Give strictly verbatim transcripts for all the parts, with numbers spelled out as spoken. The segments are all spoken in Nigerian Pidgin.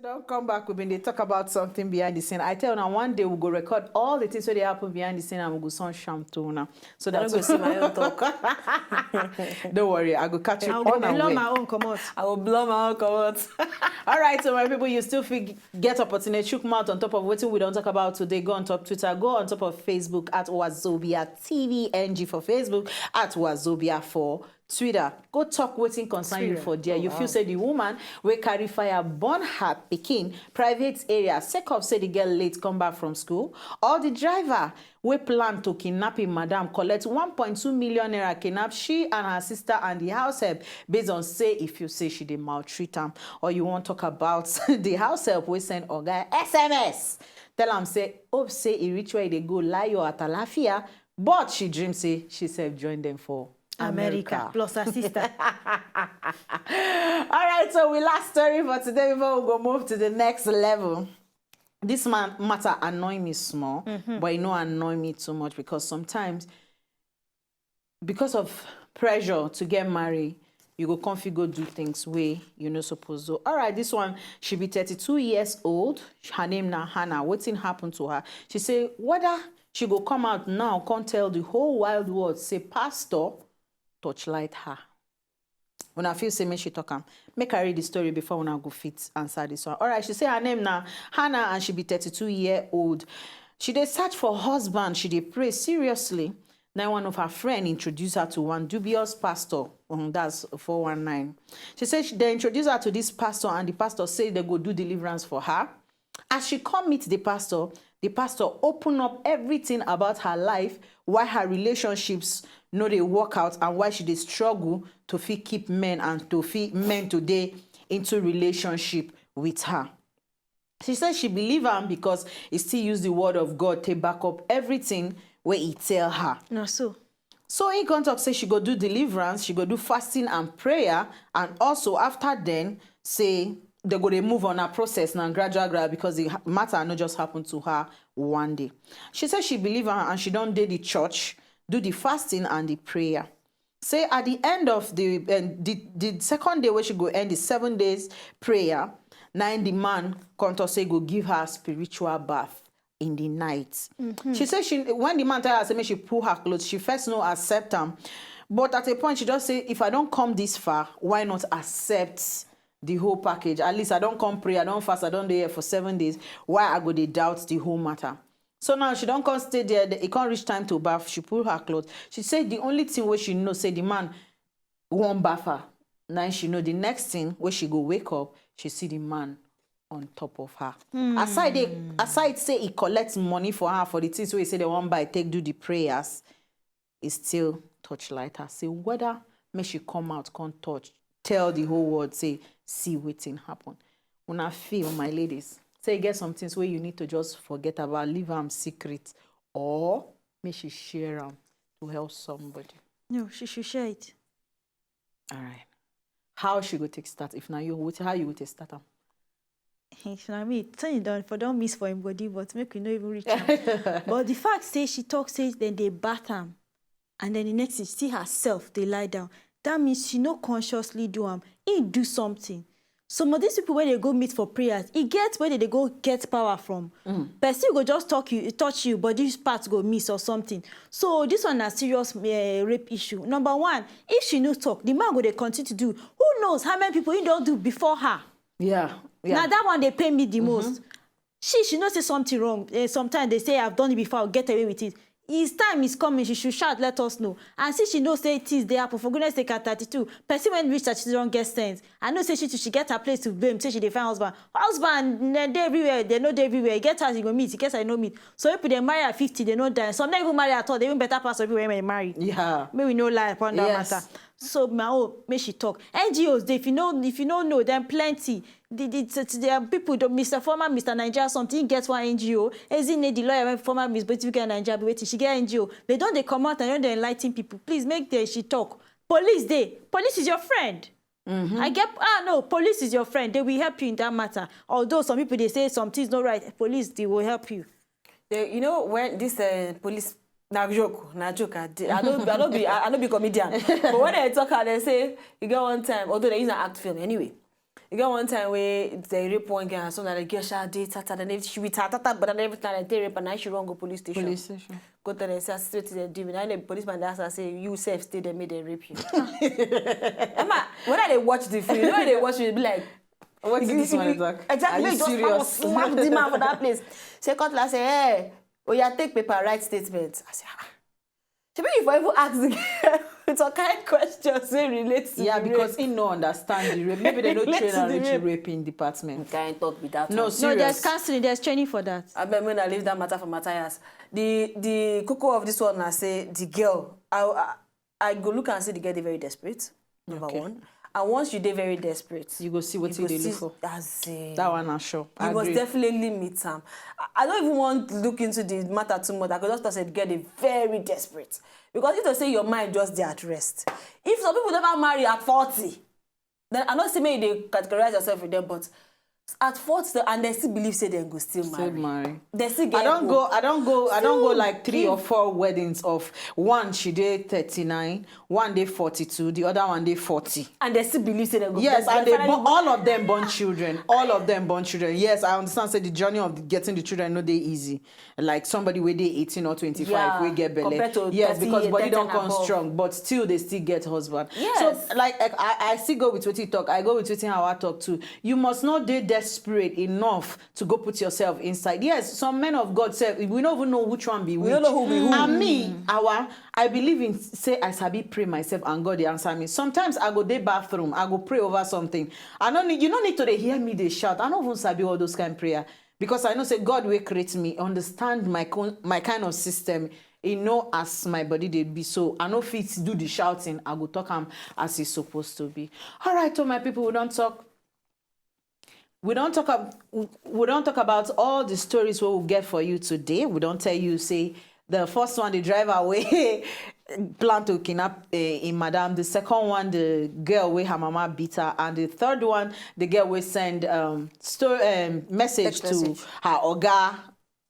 Don't come back. We've been dey talk about something behind the scene. I tell you now, one day we go record all the things wey dey happen behind the scene and we go sound sham to una. So I no that's go see my own talk. Don't worry, I go catch you I on go our blow way. my own comot. I will blow my own comot. All right, so my people, you still fit get opportunity chook mouth on top of wetin we don talk about today. Go on top Twitter, go on top of Facebook at Wazobia T V N G for Facebook, at Wazobia for Twitter. Go talk wetin concern you Twitter. For there. Oh, You wow. Feel say the woman wey carry fire burn her pikin private area sake of say the girl late come back from school, or the driver wey plan to kidnap him madam collect one point two million naira, kidnap she and her sister and the house help based on say if you say she dey maltreat am, or you wan talk about the house help wey send oga S M S tell am say hope say e reach where e dey go, layo at alafia, but she dream say she sef join them for America plus her sister. All right, so we last story for today before we go move to the next level. This man matter annoy me small, but e no annoy me too much because sometimes because of pressure to get married, you go come fit go do things wey you no suppose do. All right, this one, she be thirty-two years old. Her name na Hannah. Wetin happen to her? She say whether she go come out now come tell the whole wide world say pastor torchlight her. Una feel say make she talk am? Make I read the story before una go fit answer this one. All right, she say her name na Hannah and she be thirty-two year old. She dey search for husband. She dey pray seriously. Now one of her friend introduce her to one dubious pastor. Um, that's four one nine. She say she, they introduce her to this pastor and the pastor say they go do deliverance for her. As she come meet the pastor, the pastor open up everything about her life, why her relationships no dey work out, and why she dey struggle to fit keep men and to fit men to dey into relationship with her. She said she believe am because he still use the word of God to back up everything wey he tell her. Na so. So he come talk say she go do deliverance, she go do fasting and prayer, and also after then say they go dey move on her process now gradual gradual because the ha- matter no just happen to her one day. She say she believe am and she don dey the church, do the fasting and the prayer. Say at the end of the uh, the, the second day wey she go end the seven days prayer, na im the man come talk say go give her spiritual bath in the night. She say she when the man tell her say make she pull her clothes, she first no accept am. But at a point she just say if I don come this far, why not accept the whole package? At least I don come pray, I don fast, I don dey here for seven days. Why I go dey doubt the whole matter? So now she don come stay there. E come reach time to baff. She pull her clothes. She say the only thing wey she know say the man wan baff her. Now she know the next thing wey she go wake up, she see the man on top of her. Aside dey aside say he collect money for her for the things wey he say they wan buy take do the prayers, he still torchlight her. Say whether make she come out come touch tell the whole world say see wetin happen. Una feel, my ladies, say e get some things wey you need to just forget about, leave am secret, or make she share am to help somebody. No, she should share it. All right. How she go take start? If na you, wetin how you go take start am? If na me, thing don for don miss for him body, but make we no even reach am. But the fact say she talk say then they bat am, and then the next thing she see herself they lie down. That means she no consciously do am. He do something. Some of these people wey dey go meet for prayers, e get where they dey go get power from. Person go just talk you, touch you, but this part go miss or something. So this one na serious uh, rape issue. Number one, if she no talk, the man go dey continue to do. Who knows how many people he don do before her? Yeah. Yeah. Now that one they pay me the mm -hmm. most. She she know say something wrong. Uh, sometimes they say I've done it before, I'll get away with it. His time is coming, she should shout, let us know. And since she knows say things they happen, for goodness sake, at thirty-two, person when reach thirty-two don't get sense. I know say she too, she get her place to blame, say she dey find husband. Husband, they everywhere, they know they everywhere. Get her, you go meet, get her, you know meet. So if they marry at fifty, they no die. Some not even marry at all, they even better pass everywhere when they marry. Yeah. May we no lie upon that yes. matter. So my own, may she talk. N G Os, if you know, if you don't know, then plenty. The, the, the, the people, the Mister Former Mister Nigeria, something gets one N G O. As in the lawyer, when former Miss Betty Nigeria, be waiting, she get N G O. They don't they come out and don't they enlighten people. Please make the she talk. Police day. Police is your friend. Mm-hmm. I get ah no, police is your friend. They will help you in that matter. Although some people they say some things not right, police they will help you. They, you know when this uh, police na joke, na joke. I, I don't, I don't be, I, I don't be comedian. But when I talk, they say you get one time. Although they use an act film anyway. You get one time where they rape one girl and so that the girl shall dey tata, then she with her tata, but then every time they rape and now she run go police station. Police station. Go tell them say, "Assist wetin they do me." Now the policeman dey ask her say, "You self stay there, make they rape you." Emma, when I dey watch the film, you know when they watch it, be like, What is this one attack? Exactly. Are you Just serious? Slap the man for that place. Say cutlass say, "Hey, oh yeah, take paper, write statement." I say, "Ah." Shebi you for even ask the girl with some kind questions wey relate to Yeah, the because rape. He no understand the rape. Maybe they no Relate train to and the reach rape. Raping department. Can't talk with that. No, One. serious. No, there's counseling, there's training for that. I bet when I leave that matter for Matthias. The the cocoa of this one, I say the girl. I, I I go look and see the girl dey very desperate. Number Okay. One, and once you dey very desperate, You go see what you you go dey look see for. As in, That one I sure. you I must agree. Definitely meet am. I, I don't even want to look into the matter too much. I could just say the girl dey very desperate because if you say your mind just dey at rest. If some people never marry at forty, then I no say make you dey categorize yourself with them, but at forty and they still believe say dem go still Still marry. Marry. They still get I don't hope. Go. I don't go. I don't go Still like three or give- four weddings of one. She dey thirty-nine, one dey forty-two, the other one dey forty. And they still believe say dem go. Yes, dem and they finally born, all of them born children. All of them born children. Yes, I understand. Say the journey of getting the children no dey easy. Like somebody wey dey eighteen or twenty-five Yeah, wey get belle. compared to Yes, because thirty-eight, body don thirty and come above. Strong, but still they still get husband. Yes. So like I, I, I still go with wetin you talk. I go with wetin Hawa talk too. You must not dey desperate enough to go put yourself inside. Yes, some men of God say we don't even know which one be which. Don't know who be who. And me, Hawa, I believe in say I sabi pray myself and God dey answer me. Sometimes I go dey bathroom, I go pray over something. I don't need you don't need to dey hear me dey shout. I don't even sabi all those kind prayer. Because I know say God wey create me understand my con- my kind of system. He know as my body dey be, so I no fit do the shouting. I go talk am as e suppose to be. All right, so my people, we don talk. We don talk. Ab- we don talk about all the stories wey we get for you today. We don tell you say the first one, the driver wey plan to kidnap uh, in madam. The second one, the girl wey her mama beat her, and the third one, the girl wey send um, story um, message Text to message. Her oga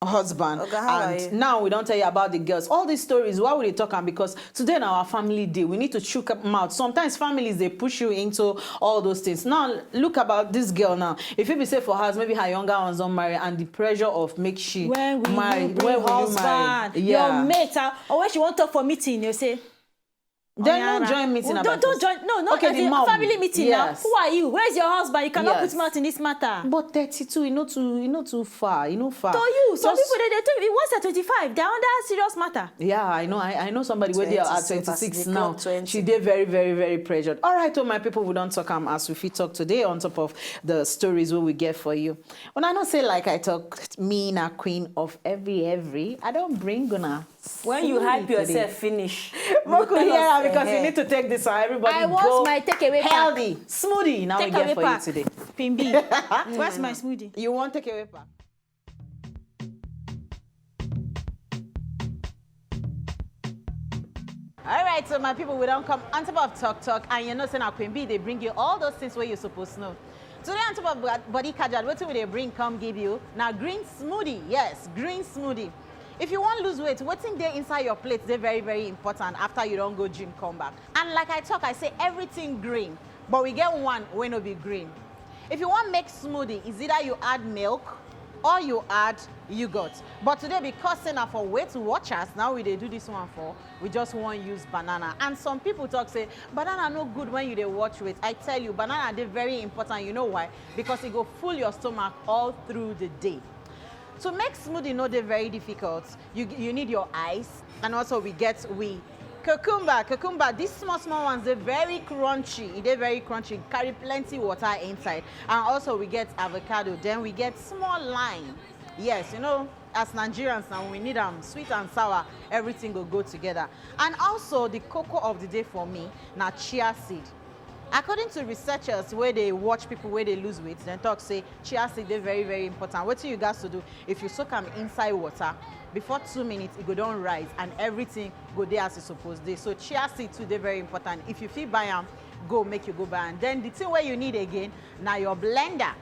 husband. Oga, how are And you? Now we don tell you about the girls. All these stories, why we dey talk am? Because today na our family day. We need to chook mouth. Sometimes families dey push you into all those things. Now look about this girl now. If you be say for house, maybe her younger ones don marry, and the pressure of make she When will marry. You bring When will you husband? Marry? Yeah. Your mate, uh, or when she wan talk for meeting, you say. Then Oya, no join meeting don't, about don't it. Join. No, not Okay, as the a mom. Family meeting Yes. Now. Who are you? Where's your husband? You cannot Yes. Put mouth in this matter. But thirty-two, you know too, you know too far, you know far. To you, some Just- people they, they too, once at twenty-five, they're under serious matter. Yeah, I know. I, I know somebody wey dey at Twenty-six, twenty-six the now. girl twenty. She dey very, very, very pressured. All right, oh my people, we don talk am as we fit talk today on top of the stories wey we get for you. Una know say, like I talk, me na queen of every every. I don bring una. When you Fully hype today. Yourself finish, Make we tell hear us, am because we eh, need to take this and everybody I want go my takeaway pack. Healthy, smoothie. Now we Takeaway get for pack. You today. Pimbi. Where's my smoothie? You want takeaway pack? All right, so my people, we don come on top of Talk Talk, and you know say na Queen B dey bring you all those things wey you suppose know. Today on top of Bo- Body Kajad, wetin we dey bring come give you na green smoothie. Yes, green smoothie. If you wan lose weight, wetin dey inside your plate dey very, very important after you don go gym come back. And like I talk, I say everything green, but we get one wey no be green. If you wan make smoothie, is either you add milk or you add yogurt. But today, because say na for Weight Watchers, now we dey do this one for, we just wan use banana. And some people talk say banana no good when you dey watch weight. I tell you, banana dey very important. You know why? Because e go full your stomach all through the day. To make smoothie no dey very difficult. You, you need your ice, and also we get we cucumber. Cucumber, these small, small ones, dey very crunchy. E dey very crunchy, carry plenty water inside. And also we get avocado, then we get small lime. Yes, you know, as Nigerians now, we need am. Sweet and sour, everything go go together. And also the cocoa of the day for me na chia seed. According to researchers wey dey watch people wey dey lose weight, dem talk say chia seed dey very, very important. Wetin you gats to do, if you soak am inside water, before two minutes, e go don rise and everything go dey as e suppose dey. So chia seed too dey very important. If you fit buy am, go make you go buy am. Then the thing wey you need again na your blender.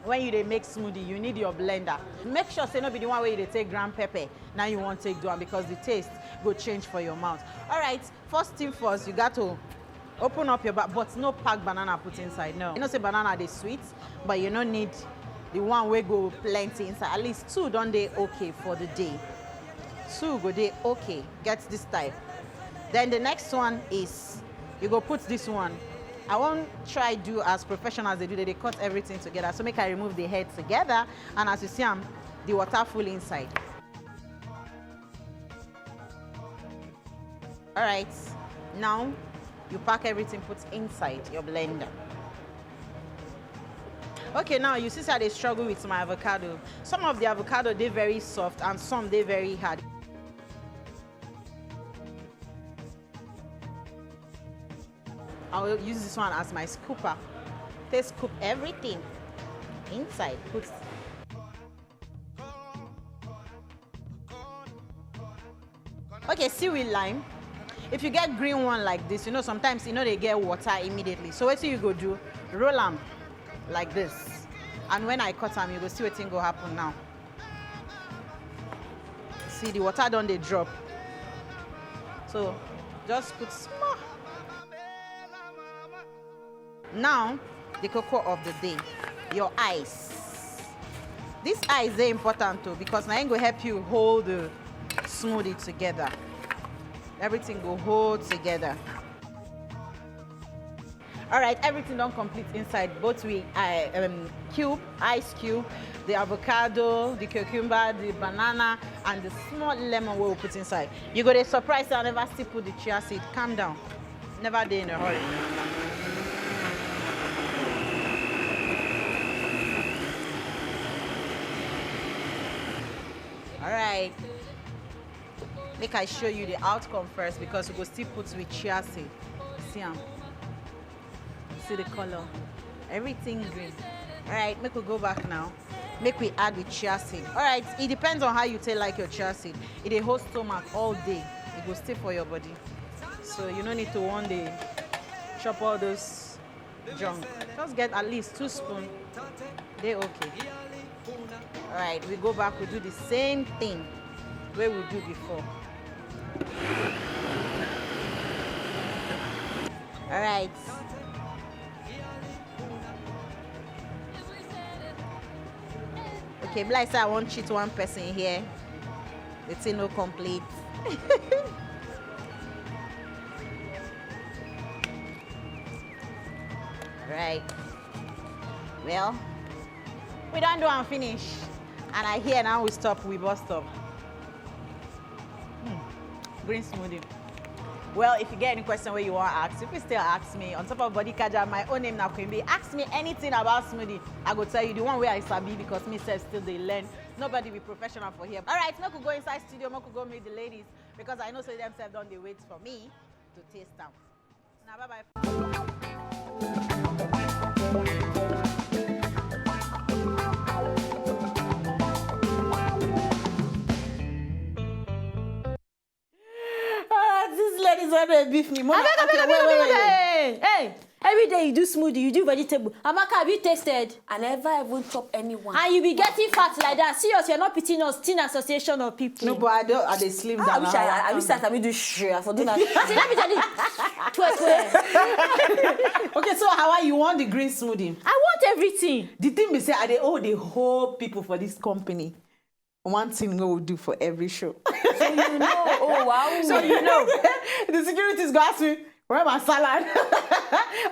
When you dey make smoothie, you need your blender. Make sure say no be the one wey you dey take ground pepper na you wan take do am, because the taste go change for your mouth. All right, first thing first, you got to Open up your bag, but no pack banana put inside. No. You know say banana dey sweet, but you no need the one wey go plenty inside. At least two don dey okay for the day. Two go dey okay. Get this type. Then the next one is, you go put this one. I wan try do as professionals dey do. They dey cut everything together. So make I remove the head together. And as you see am, the water full inside. All right, now you pack everything, put inside your blender. Okay, now you see say I dey struggle with my avocado. Some of the avocado dey very soft and some dey very hard. I will use this one as my scooper. Take scoop everything inside. Put. Okay, see with lime. If you get green one like this, you know sometimes you know they get water immediately. So wetin you go do? Roll am like this, and when I cut am, you go see wetin go happen now. See, the water don dey drop. So just put small. Now, the cocoa of the day, your ice. This ice dey important too, because na im go help you hold the smoothie together. Everything go hold together. All right, everything don complete inside, both with uh, um, cube, ice cube, the avocado, the cucumber, the banana, and the small lemon wey we put inside. You go dey surprise say I never still put the chia seed. Calm down. Never dey in a hurry. All right. Make I show you the outcome first, because we go still put with chia seed. See am. See the color. Everything green. All right, make we go back now. Make we add with chia seed. All right, it depends on how you take like your chia seed. It dey hold stomach all day. It go stay for your body. So you no need to one day chop all those junk. Just get at least two spoon. Dey okay. All right, we go back, we do the same thing wey we do before. All right. Okay, be like say I wan cheat one person here. The thing no complete. Right. Well, we don do am finish. And I hear now we stop, we bus stop. Hmm. Green smoothie. Well, if you get any question where you want to ask, you can still ask me. On top of Body Kaja, my own name na Queen B. Ask me anything about smoothie. I go tell you the one where I sabi, because me sef still dey learn. Nobody be professional for here. All right, make we go inside studio, make we go meet the ladies, because I know say dem sef don dey wait for me to taste am. Now, bye bye. Ah, these ladies wey dey beef me. Mona, abeg, okay, abeg, wait, abeg, wait, abeg, wait, abeg. Hey, hey. Every day you do smoothie, you do vegetable. Amaka, have you tasted? I never even chop anyone. And you be getting fat like that. Serious, you're not pitying us, teen association of people. No, but I don't. I dey slim down. Ah, I wish I, I wish I can do share for do that. See, let me tell you. Twerk well. Okay, so how are you want the green smoothie? I want everything. The thing be say I dey owe the whole people for this company one thing we will do for every show. So you know, oh wow. So you know, the securities go ask me, "Where my salad?"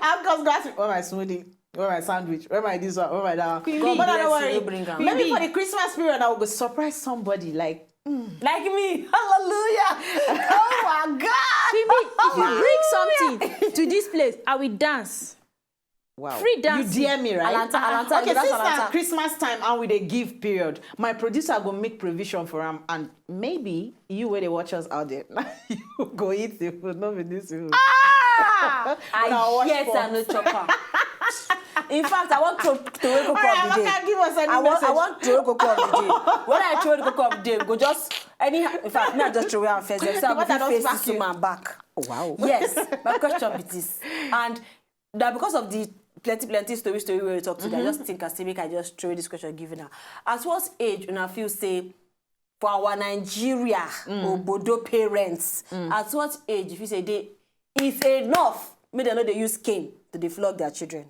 Uncles go ask me, "Where my smoothie? Where my sandwich? Where my this one? Where my that one?" Queen B. God bless you, no bring am. Maybe for the Christmas period, I will go surprise somebody like, mm, like me. Hallelujah! Oh my God! Queen B, if you bring something to this place, I will dance. Wow. Free dancing. You D M me, right? Alanta, Alanta, okay, since na Christmas time and we dey give period, my producer go make provision for am, and maybe you wey dey watch us out there, you go eat the food, no be this food. Ah! I yes, I no chop am. In fact, I want to to wake up. All right, the day. Give us any I want, message. I want to wake up the day. When I throw the cocoa of the day, go just anyhow. In fact, me I just throw away am first. So I go face this woman back. Wow. Yes, my question be this, and that because of the plenty plenty story story wey we talk today, I just think I say make I just throw this question give una. At what age una feel say for our Nigeria obodo parents, at what age you feel say dey is enough make dem no dey use cane to dey flog their children.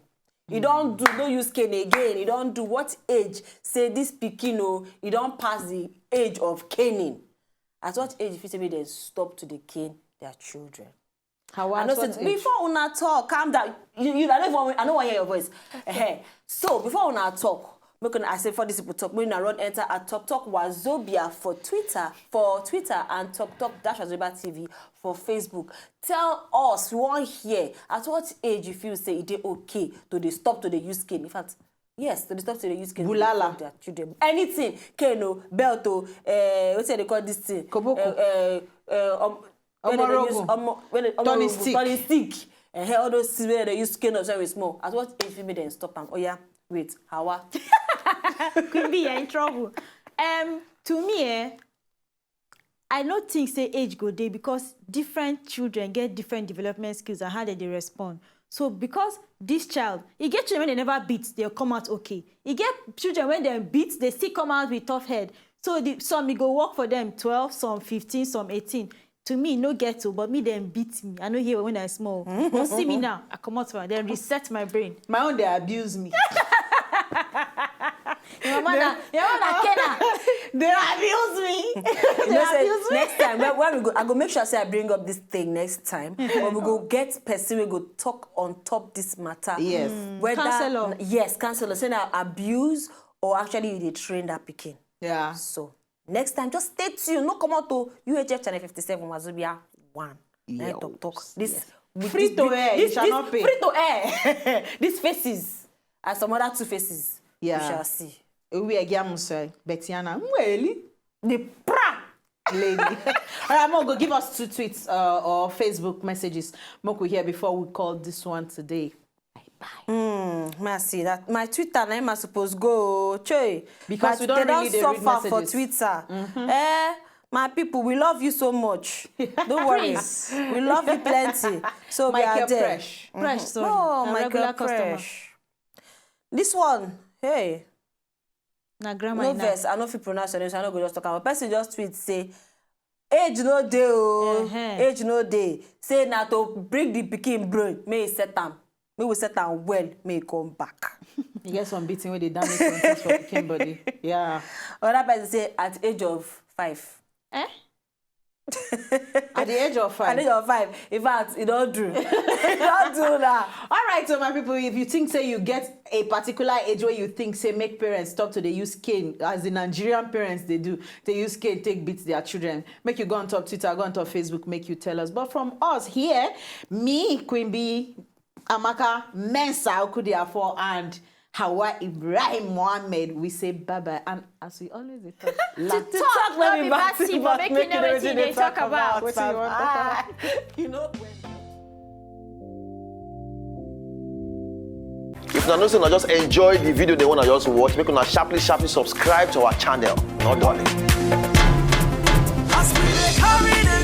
E don do, no use cane again. E don do. What age say this pikin o, e don pass the age of caning? At what age you fit say make dem stop to dey cane their children? How I know at say what age? Before una talk, calm down. You, you, I don't even, I don't want to hear your voice. Ehe. So before una talk, make una, I say for these people talk, make una run enter at Top Talk Wazobia for Twitter, for Twitter and Top Talk dash Wazobia T V for Facebook. Tell us, we want hear at what age you feel say e dey okay to dey stop to dey use cane. In fact, yes, to dey stop to dey use cane. Bulala. Their children, anything, cane o, belt o, eh, wetin dem dey call this thing? Koboko. Eh, eh, eh, um, wey dem dey use Omorogun. Omo, wey dem, Turning Omorogun, stick. Turning stick. Eh, eh, all those things wey dem dey use cane of very small. At what age fit make dem stop am? Oh yeah, wait, Hawa. Queen B, you're in trouble. Um, to me, eh, I no think say age go dey because different children get different development skills and how they dey respond. So because this child, e get children wey dem never beat, dem come out okay. E get children wey dem beat, dem still come out with tough head. So the, some e go work for them twelve, some fifteen, some eighteen. To me, e no get o, but me dem beat me. I no hear when I small. But see me now, I comot from dem reset my brain. My own, they abuse me. Your mama na, your mama na Kena. They abuse me. You know say next time when, when we go, I go make sure say I bring up this thing next time. But we go get person wey go talk on top this matter. Yes. Whether Counselor. Yes, counselor. Say na abuse or actually you dey train that pikin. Yeah. So next time, just stay tuned. No come out to U H F channel fifty-seven, Wazobia one. Eh, Yes, talk talk. This yes. with Free this to big- air, this, you shall this not pay. Free to air. These faces and some other two faces. Yeah. We shall see. Ewi Egiamusa, Betiana. Mweli. The pra. Lady. All right, Mo, go give us two tweets uh, or Facebook messages. Mo, we here before we call this one today. Bye bye. Hmm, mercy. That my Twitter name I suppose go. Choi. Because But we don't they really don't dey read suffer for messages. Twitter. Eh, my people, we love you so much. Don't worry. We love you plenty. So we Michael are there. Fresh. Fresh, sorry. Oh, Na Michael regular customer. Fresh. This one, hey, Na grammar. no Enough. Verse. I no fit pronounce your name, so I no go just talk about. Person just tweet say, age no dey o, Uh-huh. age no dey. Say na to bring the pikin brain, may he set am, may we set am well, may he come back. You get some beating where they damage some things for pikin body. Yeah. Another person say at age of five. Eh? At the age of At five. age of five, in fact, e don do, e don do now. All right, so my people, if you think say you get a particular age where you think say make parents stop to dey use cane, as the Nigerian parents they do, they use cane take beat their children. Make you go on top Twitter, go on top Facebook, make you tell us. But from us here, me, Queen B, Amaka, Mensa Okudiafo, and Hawa Ibrahim Mohammed, we say bye bye. And as we always dey talk, To talk no be bad thing, but make you know wetin you dey talk about. Wetin you wan talk about? You know. If una know say una just enjoy the video they wanna just watch, make una sharply sharply subscribe to our channel. No darling. As we dey carry the